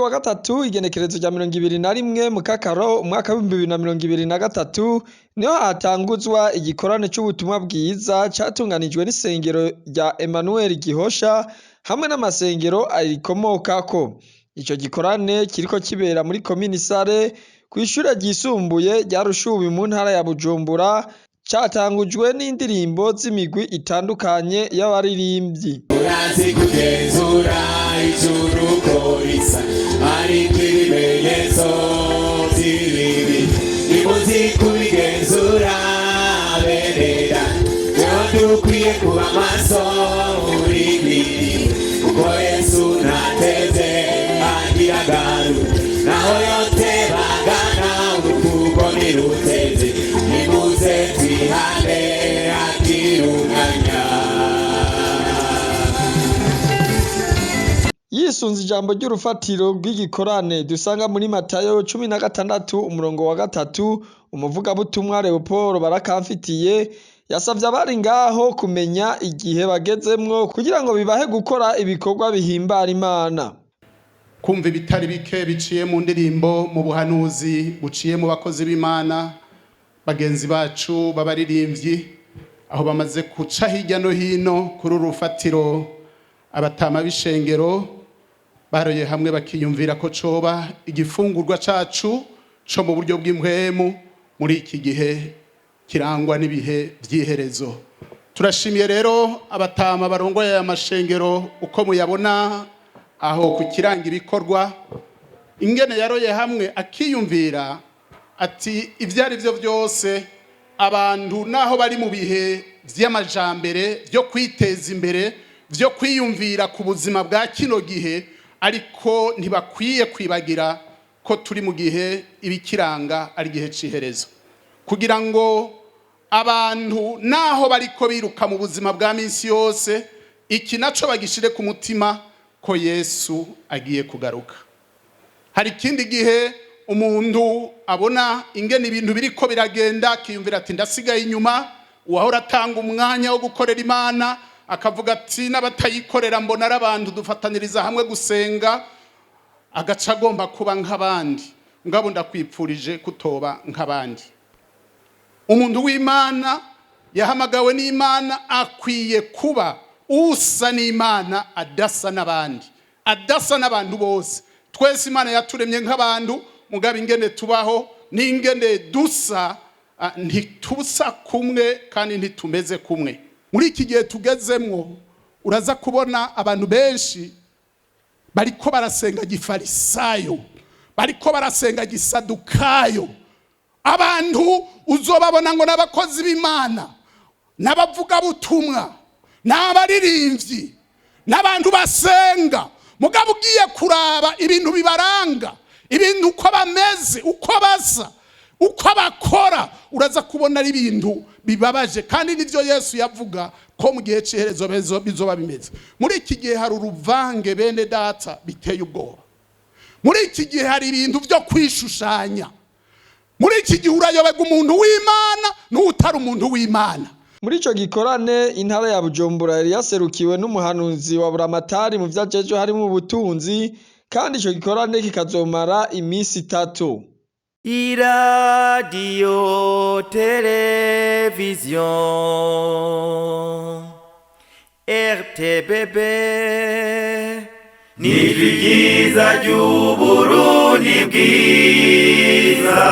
Kuri uyu wa gatatu, igenekerezo rya 21 Mukakaro umwaka w'2023, niho hatanguzwa igikorane c'ubutumwa bwiza catunganijwe n'isengero rya Emmanuel Gihosha hamwe n'amasengero arikomokako. Ico gikorane kiriko kibera muri komine Isare kw'ishure ryisumbuye rya Rushubi mu ntara ya Bujumbura, catangujwe n'indirimbo z'imigwi itandukanye y'abaririmbyi. Urazi kugenzura ijuru uko risa, ariko ibimenyetso by'ibibi nimuzi kubigenzura. Beneda rero, dukwiye kuba maso muri ibi, kuko Yesu ntateze agira agaruka. Naho yotebagana, urukuko ntiruteze. Nimuze twihane akiri umwanya. Yisunze ijambo ry'urufatiro rw'igikorane dusanga muri Matayo 16 umurongo wa 3, umuvugabutumwa Leopold Barakamfitiye yasavye abari ngaho kumenya igihe bagezemwo kugira ngo bibahe gukora ibikorwa bihimbara Imana. Kumva ibitari bike biciye mu ndirimbo, mu buhanuzi buciye mu bakozi b'Imana bagenzi bacu b'abaririmbyi, aho bamaze guca hirya no hino kuri uru rufatiro, abatama b'ishengero baroye hamwe bakiyumvira ko coba igifungurwa cacu co mu buryo bw'impwemu muri iki gihe kirangwa n'ibihe vy'iherezo. Turashimiye rero abatama barongoye aya mashengero uko muyabona aho ku kiranga ibikorwa, ingene yaroye hamwe akiyumvira ati ibyo ari byo byose, abantu naho bari mu bihe vy'amajambere, byo kwiteza imbere, byo kwiyumvira ku buzima bwa kino gihe, ariko ntibakwiye kwibagira ko turi mu gihe ibikiranga ari igihe c'iherezo, kugira ngo abantu naho bariko biruka mu buzima bwa minsi yose, iki naco bagishire ku mutima ko Yesu agiye kugaruka. Hari ikindi gihe umuntu abona ingene ibintu biriko biragenda, akiyumvira ati ndasigaye inyuma. Uwahora atanga umwanya wo gukorera Imana akavuga ati n'abatayikorera mbona ari abantu dufataniriza hamwe gusenga, agaca agomba kuba nk'abandi. Ngabo ndakwipfurije kutoba nk'abandi. Umuntu w'Imana yahamagawe n'Imana akwiye kuba usa n'Imana, adasa n'abandi, adasa n'abantu bose. Twese Imana yaturemye nk'abantu, mugabo ingene tubaho n'ingene dusa, ntitusa kumwe kandi ntitumeze kumwe. Muri iki gihe tugezemwo, uraza kubona abantu benshi bariko barasenga gifarisayo, bariko barasenga gisadukayo. Abantu uzobabona ngo n'abakozi b'Imana, n'abavugabutumwa, n'abaririmbyi, n'abantu basenga, mugabo ugiye kuraba ibintu bibaranga, ibintu uko bameze, uko basa, uko bakora, uraza kubona ari ibintu bibabaje. Kandi nivyo Yesu yavuga ko mu gihe c'iherezo bizoba bimeze. Muri iki gihe hari uruvange, bene data, biteye ubwoba. Muri iki gihe hari ibintu byo kwishushanya. Muri iki gihe urayoberwa umuntu w'Imana n'utari umuntu w'Imana. Muri ico gikorane, intara ya Bujumbura yari yaserukiwe n'umuhanuzi wa Buramatari mu vyo ajejwe harimwo ubutunzi, kandi ico gikorane kikazomara imisi 3. Iradiyo televiziyo RTBB, nijwi ryiza ry'Uburundi bwiza.